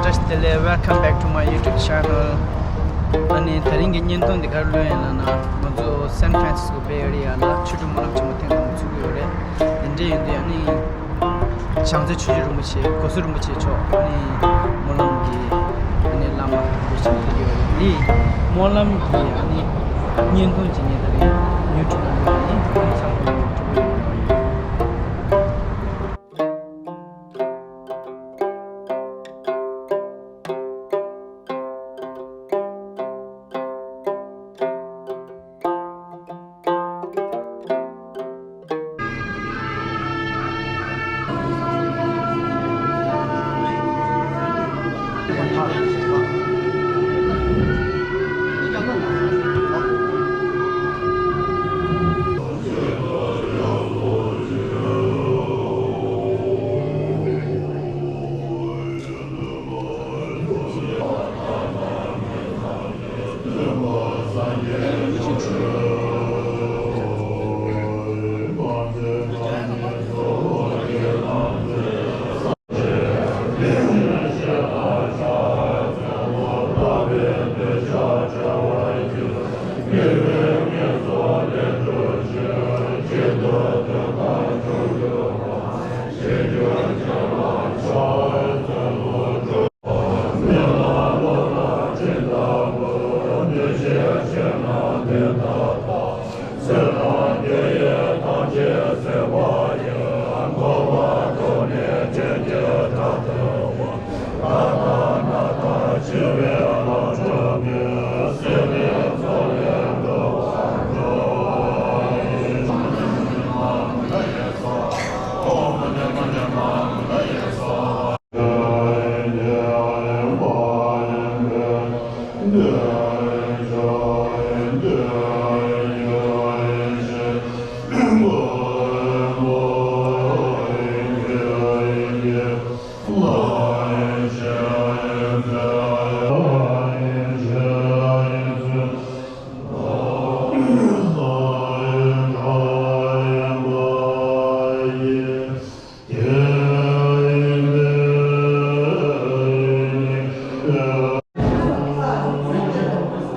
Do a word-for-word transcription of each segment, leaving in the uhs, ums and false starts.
བཀྲ་ཤིས་བདེ་ལེགས། Welcome back to my YouTube channel. ཨ་ནི་དེ་རིང་གི་བརྙན་ཐུང་འདི་ག་རེ་ལོས་ཡིན་ལབ་ན། ང་ཚོ་San Francisco Bay Area ལ་ཆོས་སྒྲོན་སྨོན་ལམ་ཆེན་མོ་ཐེངས་དང་པོ་ཚུགས་ཀྱི་ཡོད་རེད། དེ་འདྲ་ཡིན་དུས་ཨ་ནི་བྱང་རྩེ་ཆོས་རྗེ་རིན་པོ་ཆེ་གོ་ས་རིན་པོ་ཆེ་མཆོག་ཨ་ནི་སྨོན་ལམ་གྱི་ཨ་ནི་བླ་མ་ཡོད་ཅིག་ཕེབས་ཀྱི་ཡོད་རེད། འདི་སྨོན་ལམ་གྱི་ཨ་ནི་བརྙན་ཐུང་ཅིག་ངས་དེ་རིང་YouTube ལ་ལོས་ཡིན། ཚང་མ་ཡོང་ཐུབ་ཀྱི་ཡོད་རེད།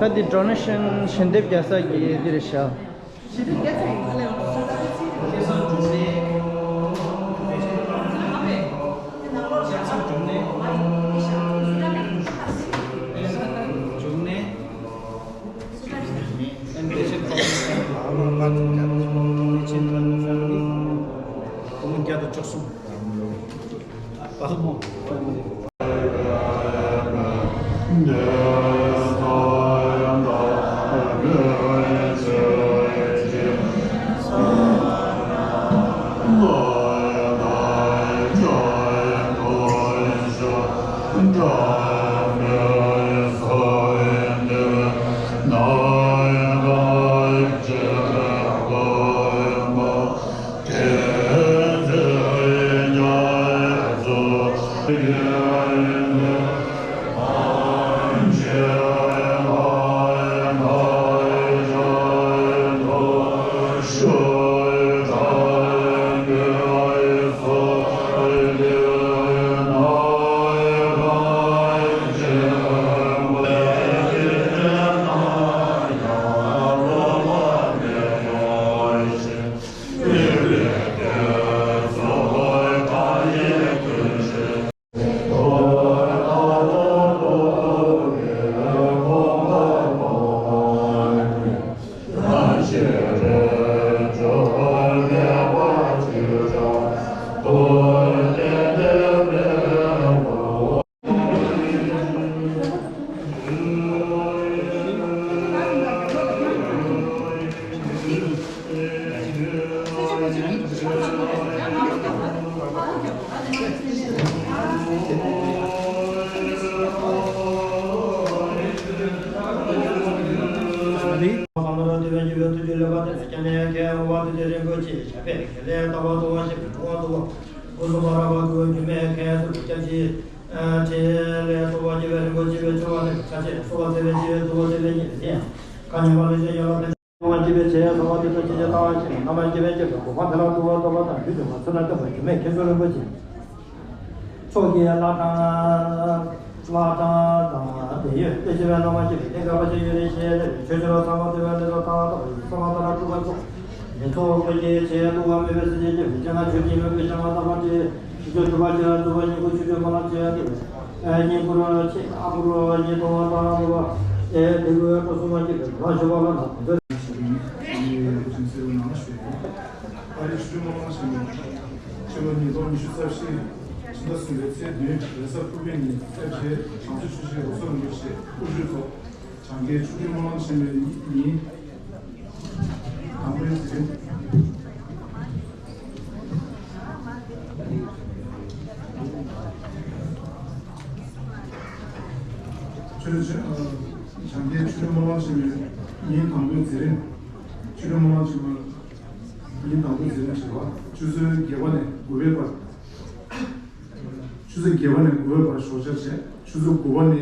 ད་འདི་donation ཞལ་འདེབས་རྒྱག་ས་གི་འདི་རེད་ཤག་ཚོགས་ཀྱི་བླ་དང་། བླ་བྲང་དང་དེ་ཡོད་དེ་ཆེ་བའི་རྣམ་པ་སྐྱེ་བའི་གནས་སྐབས་པ་ཆེ་ཡོད་རེ་ཞེས་ལས་ཆོས་ཆོས་ལ་ཚང་མ་དེ་བའི་ལས་སོ་ཏང་ཏང་ཡིན་ས་མ་ཏ་ར་ཀྲུ་ག་ཚོགས་ཡིན་ཚོགས་ཀྱི་ཆེ་ཏུ་བ་མེད་པའི་སྲིད་ཀྱི་སྐྱེ་བའི་སྤྱན་སྔ་ཆོས་ཀྱི་མོས་པའི་བྱ་བ་ཏ་མ་ཏི་ཆོས་ཆོས་གྲུབ་པ་ཆེ་ལ་གྲུབ་པ་སྙིང་པོ་ཆོས་ཆོས་མ་ལ་ཆེ་ཡ་དེ་བའི་སྙིང་པོ་ར་ཆེ་ཨ་པུ་ར་སྙིང་ཐོང་བ་ཏང་ཏུ་བ་ཨེ་དེ་གུ་ཡོད་ཏོ་སུ་མ་སྐྱེ་བའི་རང་ཞོ་བ་ལ་ན་དེ་ཚོ། ཨ་རིའི་ཆོས་ཁྲིམས་སྨོན་ལམ་ཆེན་མོ་ཉིས་སྟོང་ཉི་ཤུ་རྩ་བཞི་ཕྱི་ཟླ་གསུམ་པའི་ཚེས་བདུན་རེས་གཟའ་ཕུར་བུའི་ཉིན་སྐྱབས་རྗེ་བྱང་རྩེ་ཆོས་རྗེ་འོད་ཟེར་རིན་པོ་ཆེ་སྐུ་ཞབས་ཚོགས་བྱང་རྒྱལ་ཆོས་ཁྲིམས་སྨོན་ལམ་ཆེན་མོའི་ཉིན་དང་པོའི་མཛད་རིམ། ཆོས་རྗེ་བྱང་རྒྱལ་ཆོས་ཁྲིམས་སྨོན་ལམ་ཆེན་མོའི་ཉིན་དང་པོའི་མཛད་རིམ། ཆོས་ཁྲིམས་སྨོན་ལམ་ཆེན་མོའི་ཉིན་དང་པོའི་མཛད་རིམ་ཞེས་པ་ཆུ་ཚོད་བརྒྱད་པ་ནས་དགུ་པའི་བར། ཆུ་ཚོད་བརྒྱད་པ་ནས་དགུ་པའི་བར་ཞོགས་ཇ་བྱས། ཆུ་ཚོད་དགུ་པ་ནས་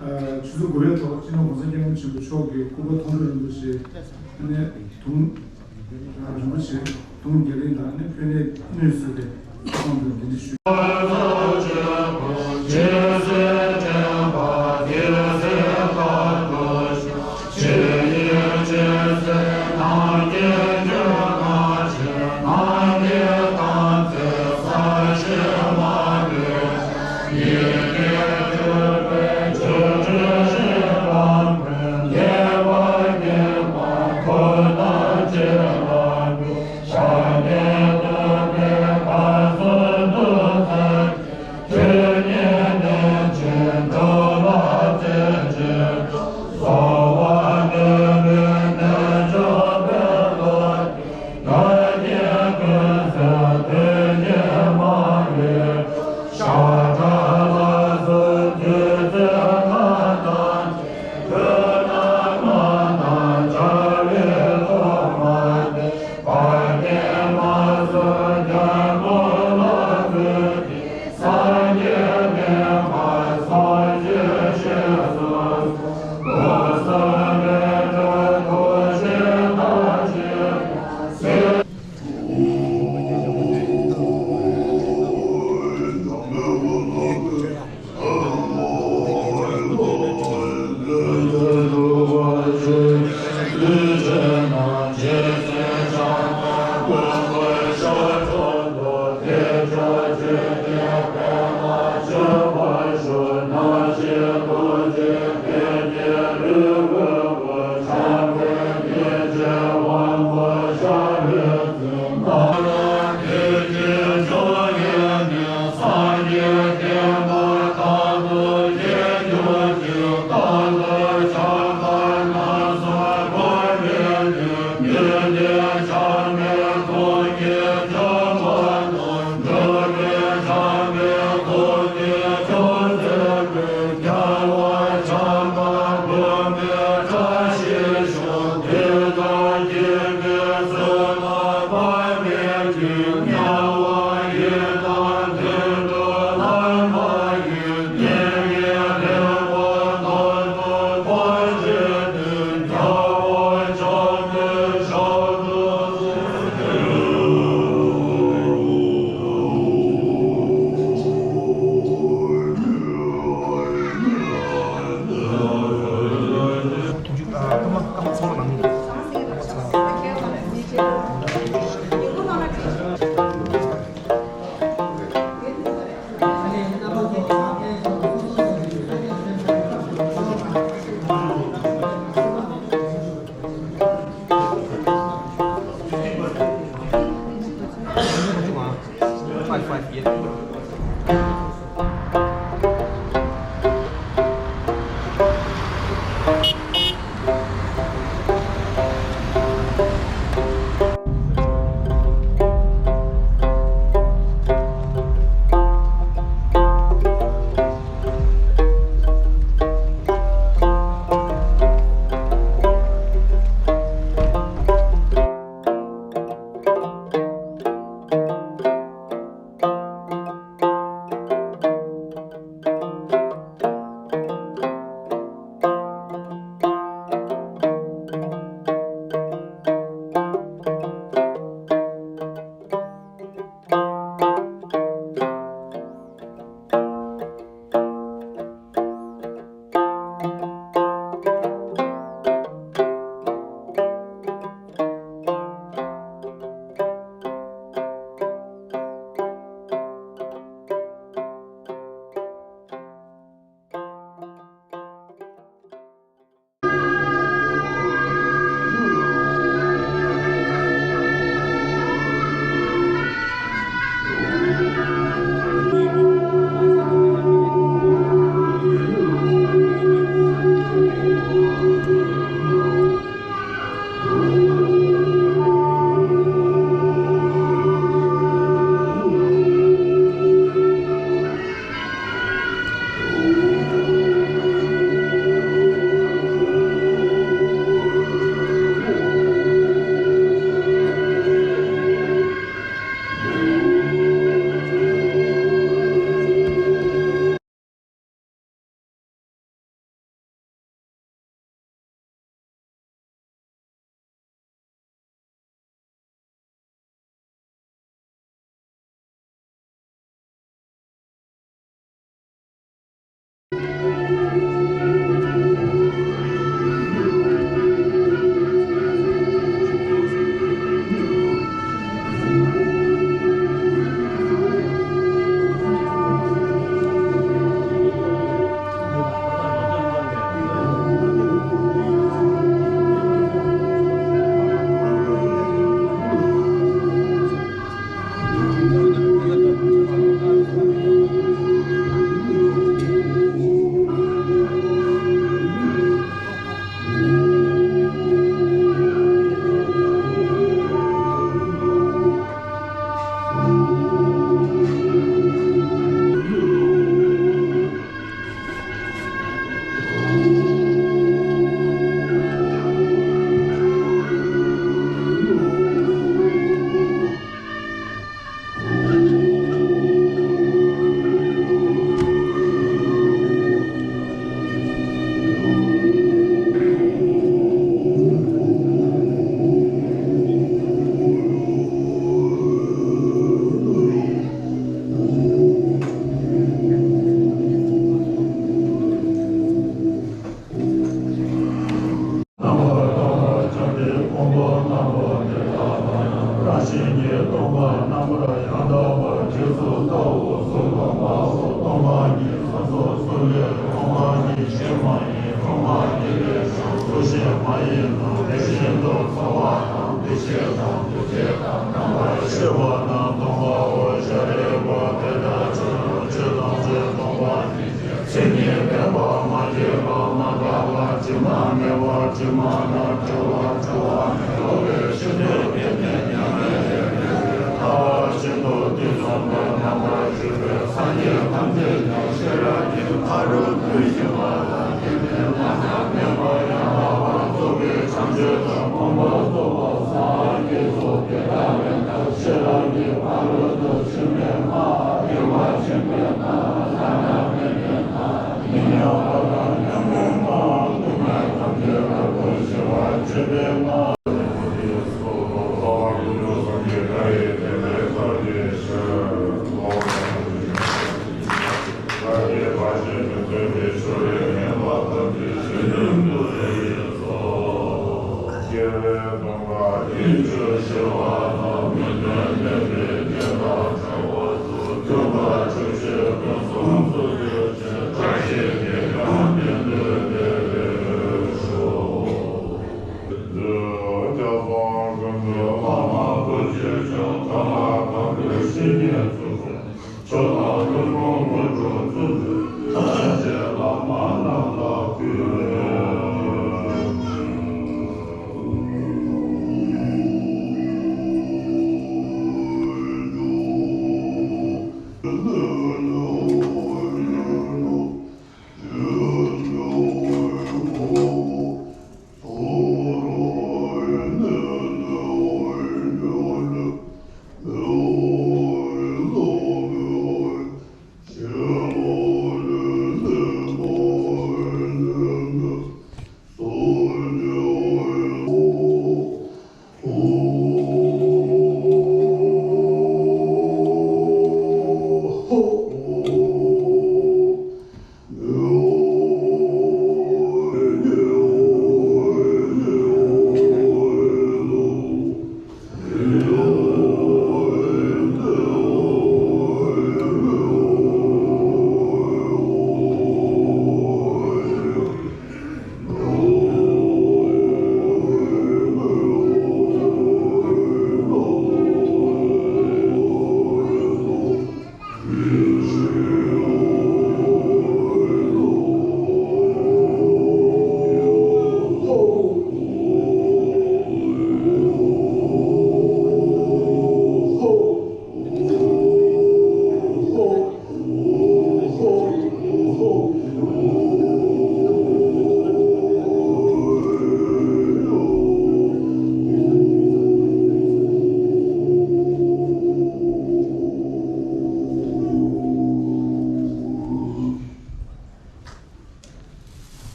ཨ་ཆུ་ཚོད་དགུ་པའི་ཐོག་སྤྱི་ནོར་༸གོང་ས་༸སྐྱབས་མགོན་ཆེན་པོ་མཆོག་གི་སྐུ་པར་མཐོང་གྲོལ་རིན་པོ་ཆེ་ཨ་ནི་དུང་རིན་པོ་ཆེ་དུང་རྒྱ་གླིང་དང་ཨ་ནི་ཕུལ་ནས་སྣོད་བཟོས་ཏེ་ཚོགས་འདུ་འདི་འདྲ་ཞུས།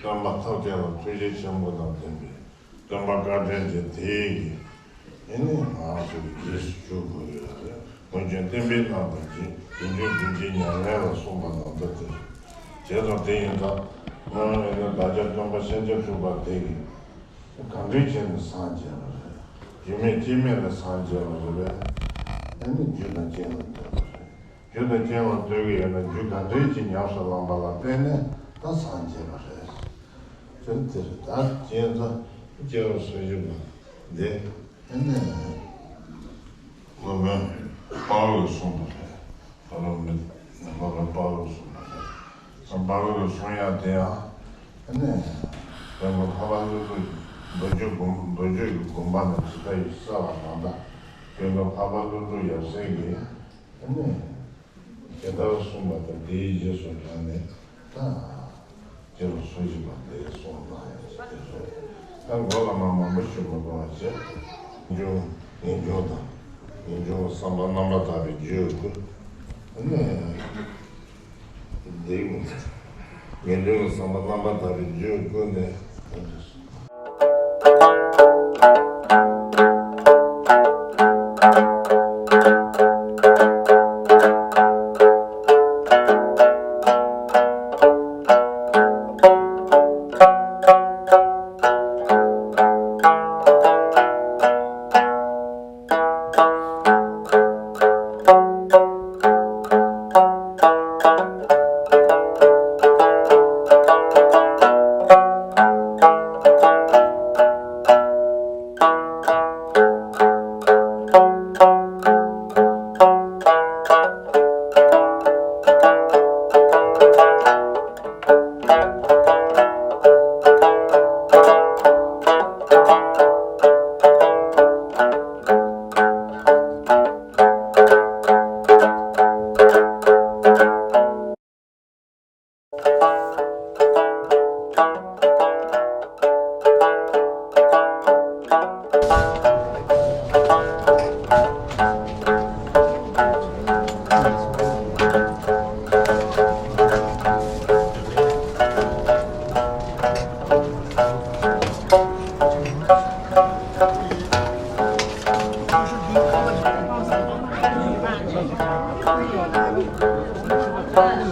སྟོན་པ་ཐབས་མཁས་ལ་ཐུགས་རྗེ་ཆེན་པོ་དང་ལྡན་པའི་སྟོན་པ་བཀའ་དྲིན་ཅན་དེ་ཡིས་ཨེ་ནི་ང་ཚོ་གི་རྗེས་སུ་འཇུག་དགོས་ཡོད་རེད། སྔོན་བྱོན་བསྟན་པའི་རྣམ་ཐར་གྱི་བདུན་ཅུ་བདུན་ཅུའི་ཉམས་ལེན་ལ་གསུངས་པ་ནང་ལྟར་དེ་རེད། བྱས་ཙང་དེ་ཡིན་ཙང་སྔོན་ཨེ་ནི་བདག་ཅག་སྟོན་པ་ཤཱཀྱ་ཐུབ་པ་དེ་གིས་གང་འདྲ་བྱས་ནས་སངས་རྒྱས་པ་རེད། རྒྱུ་མེད་རྐྱེན་མེད་ལ་སངས་རྒྱས་པ་རེད་པས། ཨེ་ནི་རྒྱུ་དང་རྐྱེན་ལ་ལྟོས་པ་རེད། རྒྱུ་དང་རྐྱེན་ལ་ལྟོས་ཀྱི་ཡོད་ན་རྒྱུ་ག་འདྲས་ཀྱིས་ཉམས་སུ་བླངས་པ་ལ་བརྟེན་ནས་ད་སངས་རྒྱས་པ་རེད། དེ་དེ་རེད། ད་རྐྱེན་ད་སྐྱེ་བ་སོ་བཞི་པ་འདི་ཨེ་ནས་སློབ་དཔོན་དཔའ་བོས་གསུངས་པ་རེད། སློབ་དཔོན་སློབ་དཔོན་དཔའ་བོས་གསུངས་པ་རེད། སམ་དཔའ་བོས་གསུང་ཡག་དེ་ཡང་ཨེ་ནས་དཔལ་མགོན་འཕགས་པ་ཀླུ་སྒྲུབ་མདོ་རྒྱུད་དགོངས་མདོ་རྒྱུད་ཀྱི་དགོངས་པ་ནས་ཇི་ལྟ་ཡིས་གསལ་བ་ནང་ལྟར་དཔལ་མགོན་འཕགས་པ་ཀླུ་སྒྲུབ་ཡབ་སྲས་ཀྱིས་ཨ་ནི། དེ་ལྟར་གསུངས་པ་དང་དེའི་རྗེས་སུ་འབྲངས་ནས་ད་སྐྱེ་བ་སོ་བཞི་པ་དེ་གསུངས་གནང་ཡོད་ཅེས་དེ་རེད། ད་མགོ་ལ་མ་མང་པོ་ཞུ་མི་དགོས་པ་བྱས། ངེས་འབྱུང་ངེས་འབྱུང་དང་ངེས་འབྱུང་བསམ་པ་རྣམ་པར་དག་པའི་རྒྱུད་ཀུན་ཨ་ནི། འདི་ངེས་འབྱུང་བསམ་པ་རྣམ་པར་དག་པའི་རྒྱུད་ཀུན་ནས།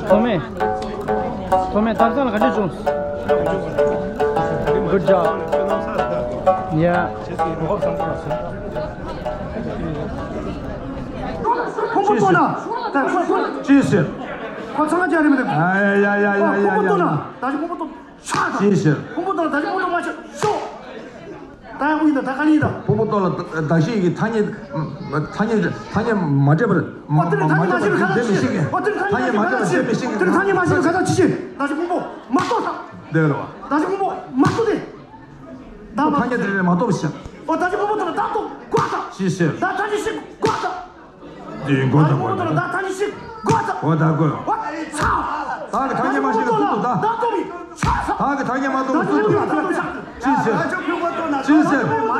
ཐོགས་མེད། ཐོགས་མེད་ཐབ་ཚང་ལ་ག་འདྲས་བྱུང་། Good job. Yeah. ཕུང་པོ་གཏོར་ན། ད་ཁོ་ཁོ། ཅི་ཟེར། ཁོ་ཚང་མ་རྒྱག་རེད་མི་འདུག་ཨ་ཡ་ཡ་ཡ་ཡ་ཡ། ཕུང་པོ་གཏོར་ན། ད་ཅི་ཕུང་པོ་གཏོར། ཤ་དང་། ཅི་ཟེར། ཕུང་པོ་གཏོར་ན། ད་ཅི་ཕུང་པོ་མ་ཤ་ཤོག་ད་ཡང་ཡིན་ད། ད་ག་ལ་ཡིན་ད། ཕུང་པོ་གཏོར་ལ་ད་ཤི་གི་ཐ་སྙད། ཐ་སྙད། ཐ་སྙད་མ་འདྲེས་པར། ཨོ་དེ་ནི་ཐ་སྙད་མ་ཤེས་པའི་ཁ་ཐག་ཅི་ཤེས། ཨོ་དེ་ནི་ཐ་སྙད་མ་འདྲེས་པར་བྱེད་མི་ཤེས་གི། དེ་ནི་ཐ་སྙད་མ་ཤེས་པའི་ཁ་ཐག་ཅི་ཤེས། ད་ཅི་ཕུང་པོ་མ་གཏོར་ད། དེ་རེད་བ། ད་ཅི་ཕུང་པོ་མ་གཏོར་ཏེ། ད་ཕུང་པོ། ཐ་སྙད་དེ་རེད་མ་གཏོར་བ་ཤ། ཨོ་ད་ཅི་ཕུང་པོ་གཏོར་ལ་ད་གཏོར་དགོས་ད། ཅི་ཤེས། ད་ད་ཅི་ཤེས་དགོས་ད། འདི་མགོ་ད་ད་མགོ་ད་ད་ད་ནི་ཤི་དགོས་ད། འོ་ད་དགོས། འོ་ཚ། ད་གི་ཐ་སྙད་མ་ཤེས་ན་ཐུག་ཏུ་ད། ད་ཏོ་མི་ཚ་ཚ། ད་གི་ཐ་སྙད་མ་ཐུག་ན་ཐུག་ཏུ་ད། ཅི་ཟེར། ཅི་ཟེར།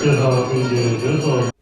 ཆེ་ལྷ་བ་ཀུན་གྱི་དགེ་ཚོགས།